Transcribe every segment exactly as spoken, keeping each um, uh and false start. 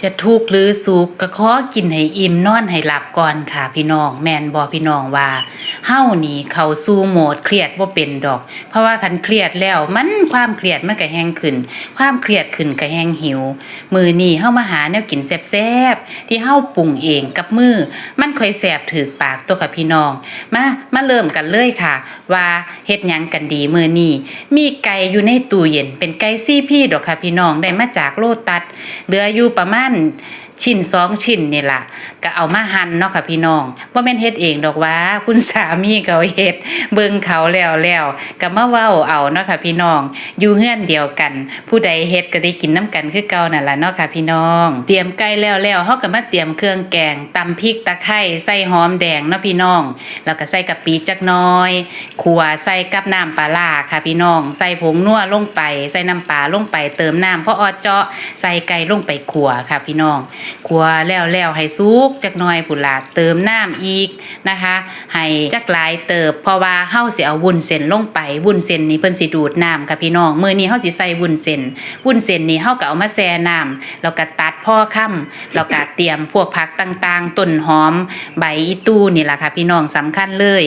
จะทุกข์หรือสุขก็ขอกินให้อิ่มนอนให้หลับก่อนค่ะพี่น้อง แม่นบ่พี่น้องว่า เฮานี่เข้าสู่โหมดเครียดบ่เป็นดอก เพราะว่าคันเครียดแล้วมัน ความเครียดมันก็แฮ่งขึ้น ความเครียดขึ้นก็แฮ่งหิว มื้อนี้เฮามาหาแนวกินแซ่บๆ ที่เฮาปรุงเองกับมือ มันค่อยแซ่บถืกปากตัวค่ะพี่น้อง มา มาเริ่มกันเลยค่ะ ว่าเฮ็ดหยังกันดีมื้อนี้ มีไก่อยู่ในตู้เย็น เป็นไก่ซีพีดอกค่ะพี่น้อง ได้มาจากโลตัส เหลืออยู่ประมาณชิ้นสองชิ้นนี่ล่ะ ก็เอามาหั่นเนาะค่ะพี่น้อง บ่แม่นเฮ็ดเองดอกหว่า คุณสามีเขาเฮ็ด เบิ่งเขาแล้วแล้ว ก็มาเว้าเอาเนาะค่ะพี่น้อง อยู่เฮือนเดียวกัน ผู้ใดเฮ็ดก็ได้กินนำกันคือเก่านั่นล่ะเนาะค่ะพี่น้อง เตรียมไก่แล้วแล้ว เฮาก็มาเตรียมเครื่องแกง ตำพริกตะไคร้ ใส่หอมแดงเนาะพี่น้อง แล้วก็ใส่กะปิจักหน่อย คั่วใส่กับน้ำปลาร้าค่ะพี่น้อง ใส่ผงนัวลงไป ใส่น้ำปลาลงไป เติมน้ำพออ่อเจาะ ใส่ไก่ลงไปคั่วค่ะพี่น้อง คั่วแล้วแล้วให้สุกจักหน่อยพู้นล่ะ เติมน้ำอีกนะคะ ให้จักหลายเติบ เพราะว่าเฮาสิเอาวุ้นเส้นลงไป วุ้นเส้นนี่เพิ่นสิดูดน้ำค่ะพี่น้อง มื้อนี้เฮาสิใส่วุ้นเส้น วุ้นเส้นนี่เฮาก็เอามาแช่น้ำ แล้วก็ตัดพอคำ แล้วก็เตรียมพวกผักต่างๆ ต้นหอม ใบอีตู่นี่ล่ะค่ะพี่น้อง สำคัญเลย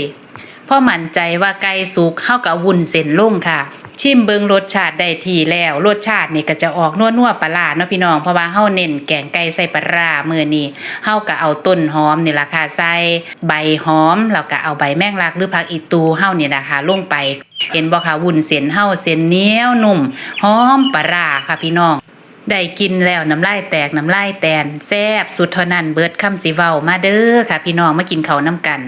พอมั่นใจว่าไก่สุก เฮาก็เอาวุ้นเส้นลงค่ะ ชิมเบิ่งรสชาติได้ที่แล้ว รสชาตินี่ก็จะออกนัวๆปลาร้าเนาะพี่น้อง เพราะว่าเฮาเน้นแกงไก่ใส่ปลาร้ามื้อนี้ เฮาก็เอาต้นหอมนี่ล่ะค่ะใส่ ใบหอม แล้วก็เอาใบแมงลักหรือผักอีตู่เฮานี่ล่ะค่ะลงไป เห็นบ่คะ วุ้นเส้นเฮาเส้นเหนียวนุ่ม หอมปลาร้าค่ะพี่น้อง ได้กินแล้วน้ำลายแตกน้ำลายแตน แซ่บสุดเท่านั้นเบิดคำสิเว้า มาเด้อค่ะพี่น้อง มากินข้าวนำกัน